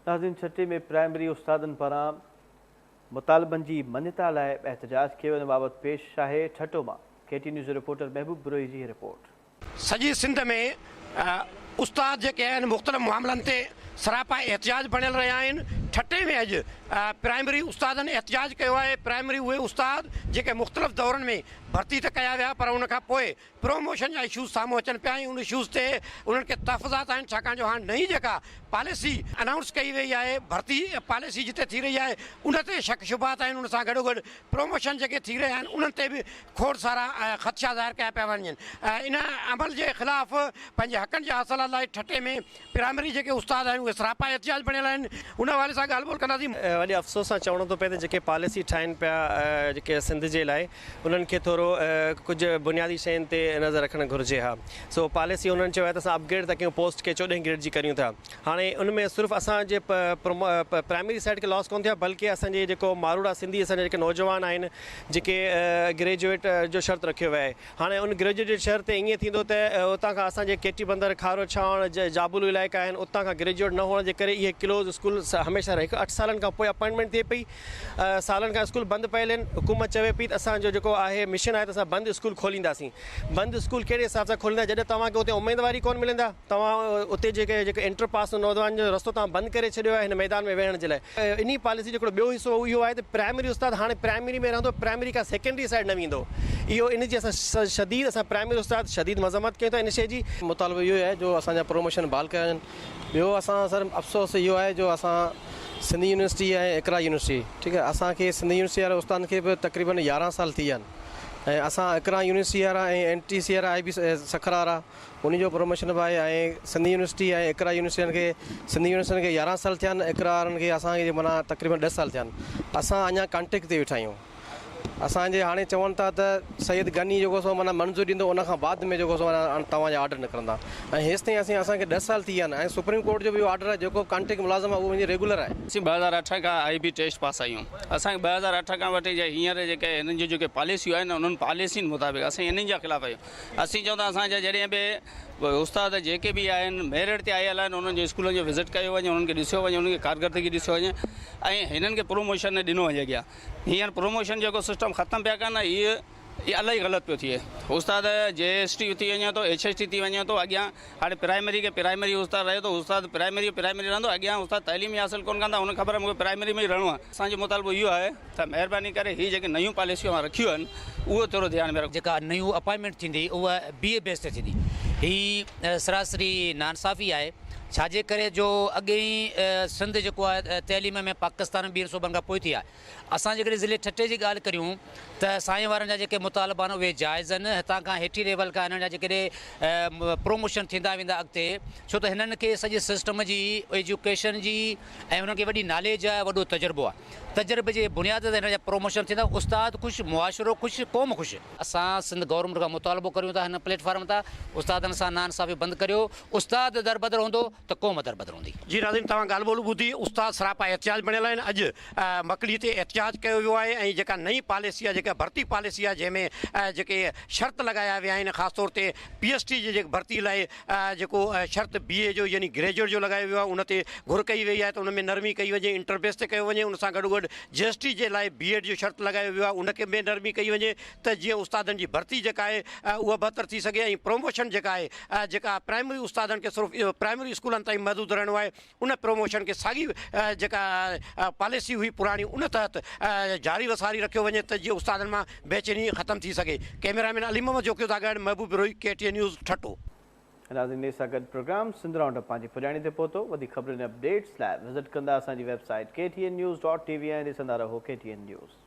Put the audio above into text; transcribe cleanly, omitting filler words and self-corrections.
ناظرين ڇٽي ۾ پرائمري استادن پاران مطالبن جي مڃتا لاء احتجاج ڪيو ان بابت پيش آهي ٺٽو مان ڪي ٽي نيوز رپورٽر محبوب بروهي جي هي رپورٽ. سڄي سنڌ ۾ استاد جيڪي آهن مختلف معاملن تي سراپا احتجاج بڻيل رهيا آهن ٺٽي ۾ اڄ پرائمري استادن احتجاج ڪيو آهي پرائمري اهي استاد جيڪي مختلف دورن ۾ ڀرتي ته ڪيا ويا پر ان کان پوء پروموشن جا اشوز سامهون اچن پيا ۽ ان اشوز تي انهن کي تحفظات آهن ڇاڪاڻ جو هاڻ نئين جيڪا پاليسي انائونس ڪئي وئي آهي ڀرتي پاليسي جتي ٿي رهي آهي ان تي شڪ شبهات آهن ان سان گڏوگڏ پروموشن جيڪي ٿي رهيا آهن انهن تي به کوڙ سارا خدشا ظاهر ڪيا پيا وڃن ان عمل جي خلاف پنهنجي حقن جي حاصلات لاء ٺٽي ۾ پرائمري جيڪي استاد آهن اهي سراپا احتجاج بڻيل آهن ان حوالي سان ڳالهه ٻولهه ڪنداسين. وڏي افسوس سان چوڻو ٿو پئي ته جيڪي پاليسي ٺاهين پيا جيڪي سنڌ جي لاء انهن کي ٿورو ڪجهه بنيادي شين تي نظر رکڻ گهرجي ها سو پاليسي انهن چيو آهي ته اسان اپگريڊ ٿا ڪيون پوسٽ کي چوڏهين گريڊ جي ڪريون ٿا هاڻي ان ۾ صرف اسان جي پرائمري سائيڊ کي لاس ڪونه ٿيو آهي بلڪه اسان جي جيڪو ماروئڙا سنڌي اسان جا جيڪي نوجوان آهن جيڪي گريجوئيٽ جو شرط رکيو ويو آهي هاڻي ان گريجوئيٽ جي شرط تي ائين ٿيندو ته اتان کان اسان جي ڪيٽي بندر، کارو ڇاڻ، جابلو علائقا آهن اتان کان گريجوئيٽ نه هئڻ جي ڪري اهي ڪلوز اسڪول هميشه رهي هڪ اٺ سالن کان پوء اپائنٽمينٽ ٿئي پئي سالن کان اسڪول بند پيل آهن حڪومت چوي پئي ته اسان جو جيڪو آهي مشن آهي ته اسان بند اسڪول کولينداسين بند اسڪول ڪهڙي حساب سان کوليندا جڏهن توهان کي اتي اميدوار ئي ڪونه ملندا توهان اتي جيڪي جيڪي انٽر پاس نوجوان جو رستو توهان بند ڪري ڇڏيو آهي هن ميدان ۾ ويهڻ جي لاء. انهي پاليسي جو هڪڙو ٻيو حصو اهو آهي ته پرائمري استاد هاڻي پرائمري ۾ رهندو پرائمري کان سيڪنڊري سائيڊ نه ويندو اهو ان جي اسان شديد اسان پرائمري استاد شديد مذمت ڪيون ٿا ان شيء جي. مطالبو اهو ئي آهي جو اسان جا پروموشن بحال ڪيا وڃن ٻيو اسان سر افسوس اهو آهي جو اسان سنڌ يونيورسٽي ۽ اقرا يونيورسٽي ٺيڪ آهي اسان کي سنڌ يونيورسٽي واري استادن کي به تقريبن يارهن سال ٿي ويا آهن ۽ اسان اقرا يونيورسٽي وارا ۽ اين ٽي سي وارا آء بي سکر وارا انهي جو پروموشن به آهي ۽ سنڌ يونيورسٽي ۽ اقرا يونيورسٽي وارن کي سنڌ يونيورسٽي وارن کي يارهن سال ٿيا آهن اقرا وارن کي اسان کي معنيٰ تقريبن ڏهه سال ٿيا آهن اسان اڃا ڪانٽيڪٽ تي ويٺا آهيون اسان جي هاڻي چون ٿا ته سيد غني جيڪو سو معنيٰ منظور ڏيندو ان کان بعد ۾ جيڪو سو معنيٰ توهان جا آرڊر نڪرندا ۽ هيستائين اسين اسان کي ڏهه سال ٿي ويا آهن ۽ سپريم ڪورٽ جو به اهو آرڊر آهي جيڪو به ڪانٽيڪٽ ملازم آهي اهو منهنجي ريگولر آهي. اسين 2008 کان آئي بي ٽيسٽ پاس آهيون اسان کي 2008 کان وٺي جي هينئر جيڪي هنن جون جيڪي پاليسيون آهن انهن پاليسين مطابق اسين انهن جا خلاف آهيون اسين چئون ٿا اسان جا جڏهن به استاد جيڪي به آهن ميرٽ تي آيل آهن انهن جي اسڪولن جو وزٽ ڪيو وڃي انهن کي ڏسيو وڃي انهن کي ڪارڪردگي ڏسيو وڃي ۽ هنن کي پروموشن نه ڏنو وڃي اڳيان هينئر پروموشن جيڪو سسٽم ختم پيا ڪن هي الاهي غلط پيو ٿئي استاد جي ايس ٽي ٿي وڃي ٿو ايڇ ايس ٽي ٿي وڃي ٿو اڳيان هاڻي پرائمري کي پرائمري استاد رهي ٿو استاد پرائمري پرائمري رهندو اڳيان استاد تعليم ئي حاصل ڪونه ڪندا هن خبر مونکي پرائمري ۾ ئي رهڻو آهي اسان جو مطالبو اهو آهي ته مهرباني ڪري هي جيڪي نيون پاليسيون اوهان رکيون آهن اهو ٿورو ڌيان ۾ رکو. جيڪا نيون اپائنٽمينٽ ٿيندي اها بي اي بيس تي ٿيندي. هي سراسري ناانصافي آهي ڇا جي ڪري جو اڳي ئي سنڌ جيڪو آهي تعليم ۾ پاڪستان ۾ ٻين صوبن کان پوئتي آهي. اسان جيڪڏهن ضلعي ٺٽي جي ڳالهه ڪريون ته سائين وارن جا جيڪي مطالبا آهن اهي جائز آهن هتان کان هيٺين ليول کان هنن جا جيڪڏهن پروموشن ٿيندا ويندا اڳتي ڇو ته هنن کي سڄي سسٽم جي ايجوڪيشن جي ۽ هنن کي وڏي ناليج آهي وڏو تجربو آهي تجربي جي بنياد تي هن جا پروموشن ٿيندا استاد خوش معاشرو خوش قوم خوش. اسان سنڌ گورنمينٽ کان مطالبو ڪريون ٿا هن پليٽ فارم تان استادن سان ناانصافي بند ڪريو استاد دربدر هوندو ته قوم دربدر هوندي. جي ناظرين توهان ڳالهه ٻولهه ٻڌي استاد سراپا احتجاج بڻيل آهن اڄ مڪلي تي احتجاج ڪيو ويو آهي ۽ جيڪا نئين پاليسي آهي جيڪا ڀرتي پاليسي آهي جنهن ۾ جيڪي شرط لڳايا ويا آهن خاص طور تي پي ايس ٽي جي جيڪي ڀرتي لاء جيڪو شرط بي اي جو يعني گريجوئيٽ جو لڳايو ويو آهي ان تي گهر ڪئي وئي آهي ته ان ۾ نرمي ڪئي وڃي انٽر بيس تي ڪيو وڃي ان سان گڏوگڏ جي ايس ٽي جي لاء بي ايڊ جو شرط لڳايو ويو آهي ان کي ۾ نرمي ڪئي وڃي ته جيئن استادن جي ڀرتي جيڪا آهي اها بهتر ٿي سگهي ۽ پروموشن جيڪا آهي جيڪا پرائمري استادن کي صرف پرائمري اسڪولن تائين محدود رهڻو آهي ان پروموشن کي ساڳي جيڪا پاليسي هئي پراڻي ان تحت جاري و ساري رکيو وڃي ته جيئن استادن مان بيچيني ختم ٿي سگهي. ڪئميرا مين علي محمد جوکيو سان گڏ Mehboob Brohi, K T N news, Thatta. ناظرين ان سان گڏ پروگرام سنڌ رائونڊ اپ پنهنجي پڄاڻي تي پهتو وڌيڪ خبرن ۽ اپڊيٽس لاء وزٽ ڪندا اسان جي website K T N news dot T V ۽ ڏسندا رهو ڪي ٽي اين نيوز.